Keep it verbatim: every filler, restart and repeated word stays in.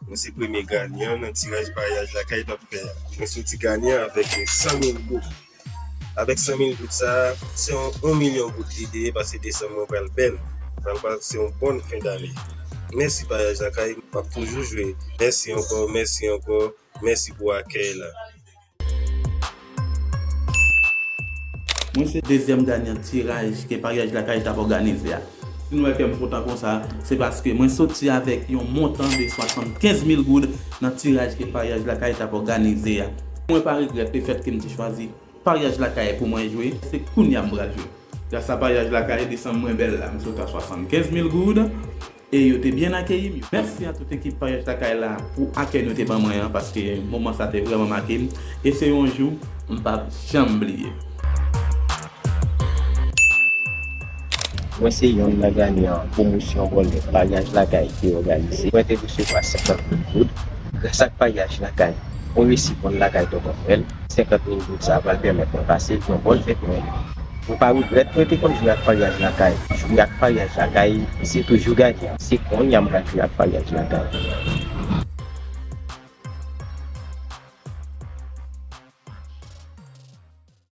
Mwen se premye ganyan nan tiraj paryaj lakay n ap fè a. Mwen soti ganyan avèk san mil goud. Avèk san mil goud sa a, se yon, yon milyon goud li te ye, paske desanm mwen pral bèl. Pral pase yon bòn fen dane. Mèsi paryaj lakay, m ap toujou jwe. Mèsi ankò, mèsi ankò, mèsi pou akèy la. Mwen se dezyèm ganyan tiraj ke paryaj lakay t ap òganize a. Si nou wè ke m kontan konsa, se paske mwen soti avèk yon montan de swasannkenz mil goud nan tiraj ke paryaj lakay t ap òganize a. Mwen pa regrèt lefèt ke m te chwazi paryaj lakay pou mwen jwe, se kounye a m pral jwe. Gras a paryaj lakay, desanm mwen bèl la, m sot a swasannkenz mil goud. E yo te byen akeyi m. Mèsi a tout ekip paryaj lakay la pou akèy nou te ban mwen an, paske moman sa te vrèman make m. E se yon jou m p ap janm bliye. Mwen se yonn nan ganyan pwomosyon bòlèt paryaj lakay te òganize. Mwen te resevwa senkant mil goud. Gras ak paryaj lakay, mwen resi pran lakay Tonton Nwèl. Senkant mil goud sa a pral pèmèt mwen pase yon bòn fèt Nwèl. Mwen pa regrèt mwen te konn jwe ak paryaj lakay. Jwe ak paryaj lakay, se toujou ganyan. Se kounye a m pral jwe ak paryaj lakay.